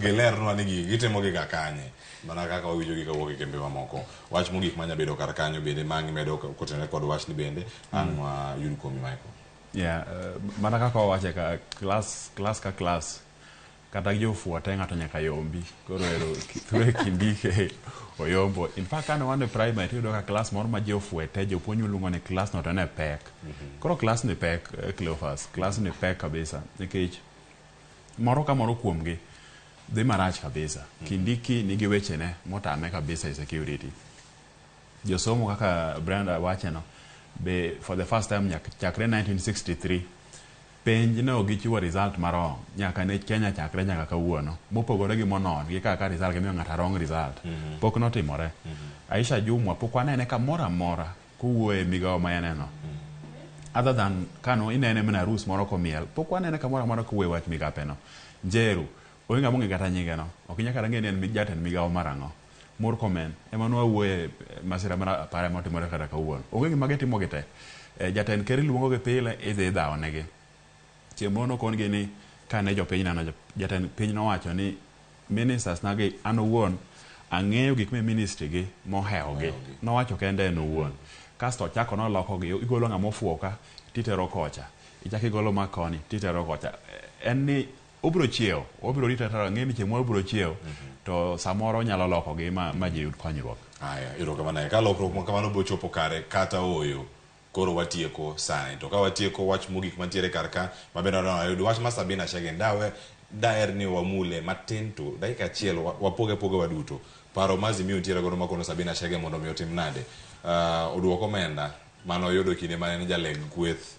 Gilernwa ni gigi gitimo gi ga kanye. Mana kaka wawinjo gi kawuok e kembe mamoko. Wach mogik manya bedo kar kanyo bende ma ang' imedo kotenore kod wachni bende ang' wayud kuomi Michael. Yeah, mana kaka wawache ka class, class ka class kata jofuo te ng'ato nyaka yombi. Koro ero Kithure Kindiki oyombo. In fact kane wan e primary tiyudo ka class moro ma ji ofuwe te jopuonj luongo ni class no to ne pek. Koro class ni pek Cleophas, class ni pek kabisa nikech moro ka moro kuomgi dhi marach kabisa. Kindiki nigi wechene motame kabisa e security. Josomo kaka Brenda wacheno be for the first time nyaka chakre 1963 penj ne ok gichiwo result ma wrong nyaka ne Kenya chakre nyaka kawuono mopogore gi monon gi kaka result gimiyo ng'ato wrong result pok notimore. Aisha Jumwa pok wanene kamoro amora kowuoyo e migawo ma en no. Other than kano inene mana arus moro komiel pok wanene kamoro amora kowuoyo e wach migape no. Njeru onge ng'ama ong'e kata nyinge no ok inyal kata ng'e ni en jatend migawo mar ang'o. Murkomen ema nwawuoye masira mar apara motimore kata kawuono. Onge gima gitimo gi te. Jatend ker iluongo gi pile idhi idhawo negi. Chieng' moro nokon gi ni kane jopiny neno jatend piny nowacho ni ministers na gi an owuon ang'eyo gik me ministry gi mohewo gi. Nowacho kende en owuon. Kasto ochako noloko gi igolo ng'ama ofuwo ka titero kocha. Ichako igolo ma koni titero kocha. En ni obiro chiewo, obiro rito arita ang'e ni chieng' moro obiro chiewo to samoro onyalo lokogi ma, ma ji yud konyruok. Aya, erokamano ahinya. Ka lokruok ma kamano biro chopo kare kata ooyo, koro watieko sani. To ka watieko wach mogik mantiere kar ka, mabende wadwa wayud wach ma Sabina Chege ndawe daher ni wamule matin to dakika achiel wapoge apoga waduto. Paro ma Azimio nitiere godo makono Sabina Chege mondo mi otim nade? Oduok omenda mane oyudo kinde mane en jaleg kweth.